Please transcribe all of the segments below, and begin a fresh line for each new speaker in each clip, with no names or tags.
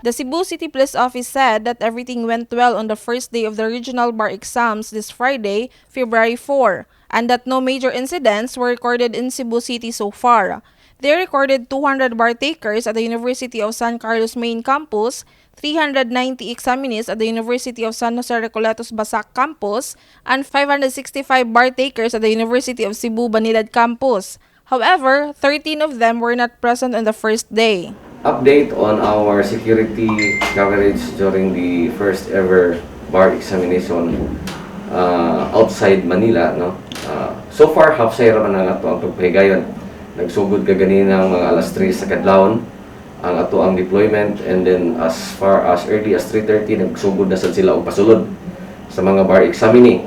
The Cebu City Police Office said that everything went well on the first day of the regional bar exams this Friday, February 4, and that no major incidents were recorded in Cebu City so far. They recorded 200 bar takers at the University of San Carlos main campus, 390 examinees at the University of San Jose Recoletos Basak campus, and 565 bar takers at the University of Cebu Banilad campus. However, 13 of them were not present on the first day.
Update on our security coverage during the first ever bar examination outside Manila, no? So far, hapsay ra man ang atoang pagpahigayon. Nagsugod kaganina mga alas 3 sa kadlawon ang atoang deployment, and then as far as early as 3:30 nagsugod na sad sila og pasulod sa mga bar examinee.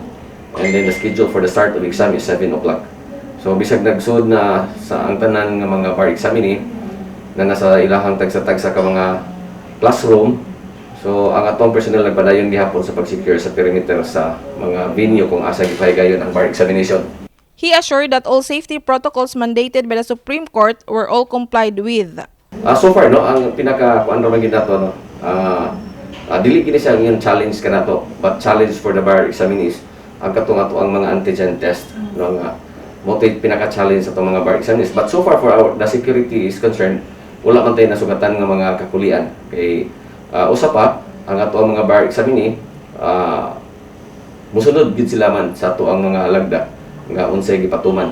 And then the schedule for the start of exam is 7 o'clock. So bisag nagsud na sa ang tanan nga mga bar examinee na nasa ilahang tagsa-tagsa ka mga classroom. So ang atong personnel nagpadayon gihapon sa pag-secure sa perimeter sa mga venue kung asa gipahigayon ang bar examination.
He assured that all safety protocols mandated by the Supreme Court were all complied with.
So far, no, ang pinaka kuan ra man gyud nato, no. Dili kini siya yung challenge kanato, but challenge for the bar examinees ang katong atoang mga antigen test, no, nga mao to'y pinaka challenge sa atong mga bar examinees. But so far, for our the security is concerned, wala man tayo nasugatan nga mga kakulian kay usa pa, ang atoang mga bar examinee musunod gid sila man sa atoang mga lagda nga unsay gipatuman.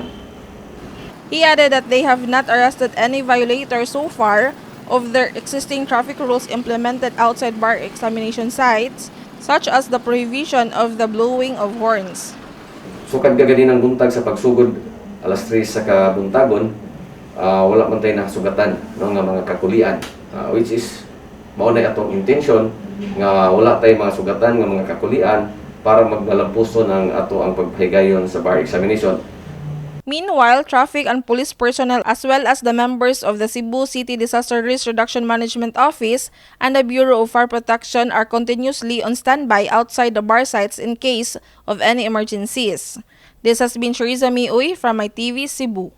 He added that they have not arrested any violators so far of their existing traffic rules implemented outside bar examination sites, such as the prohibition of the blowing of horns.
Sukad kaganinang buntag sa pagsugod alas 3 sa kabuntagon, wala man tayo nasugatan, no, nga mga kakulian, which is mao na atong intention nga wala tay mga sugatan nga mga kakulian para magmalampuson ang atoang pagpahigayon sa bar examination.
Meanwhile, traffic and police personnel, as well as the members of the Cebu City Disaster Risk Reduction Management Office and the Bureau of Fire Protection, are continuously on standby outside the bar sites in case of any emergencies. This has been Shariza Miuy from MyTV Cebu.